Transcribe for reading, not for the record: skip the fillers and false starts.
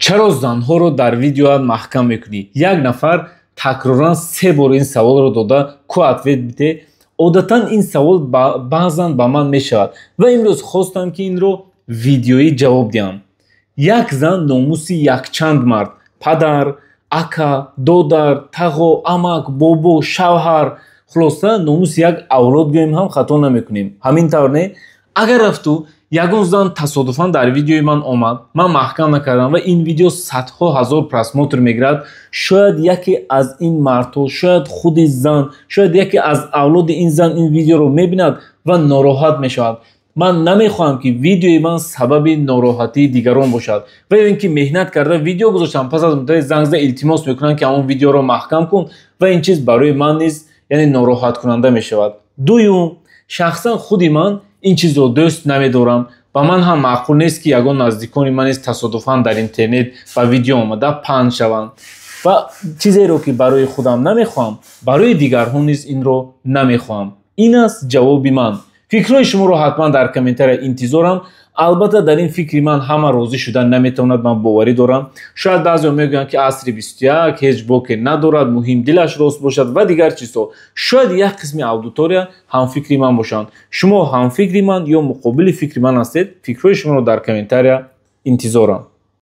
Чаро занҳоро дар видеоат маҳкам мекунӣ? Як нафар такроран се бор ин саволро дода, ку ответ бите. Одатан ин савол баъзан ба ман мешавад ва имрӯз хостам, ки инро видеоӣ ҷавоб диҳам. Як зан номуси якчанд мард, падар, ака, додар, тағо, амак, бобо, шавҳар, хулоса, номуси як авлод гӯем ҳам хато намекунем. Ҳамин тавр не? Агар рафту ягон зан тасодуфан дар видеои ман омад, ман маҳкам накардам ва ин видео садҳо ҳазор просмотр мегирад, шояд яке аз ин мардҳо, шояд худи зан, шояд яке аз авлоди ин зан ин видеоро мебинад ва нороҳат мешавад. Ман намехоҳам, ки видеои ман сабаби нороҳатии дигарон бошад ва ё ин ки меҳнат карда видео гузоштам, пас аз муддате занг зада илтимос мекунанд, ки ҳамон видеоро маҳкам кун, ва ин чиз барои ман низ, яъне, нороҳаткунанда мешавад. Дуюм, шахсан худи ман ин чизро дӯст намедорам. Ба ман ҳам маъқул нест, ки ягон наздикони ман низ тасодуфан дар интернет ба видео омада паҳн шаванд, ва чизеро, ки барои худам намехоҳам, барои дигарҳо низ инро намехоҳам. Ин аст ҷавоби ман. Фикрҳои шуморо ҳатман дар комментария интизорам. Албатта, дар ин фикри ман ҳама розӣ шуда наметавонад, ман боварӣ дорам. Шояд баъзеҳо мегӯянд, ки асри 21, ҳеҷ боке надорад, муҳим дилаш рост бошад ва дигар чизҳо. Шояд як қисми аудитория ҳамфикри ман бошанд. Шумо ҳамфикри ман ё муқобили фикри ман ҳастед? Фикрҳои шуморо дар комментария интизорам.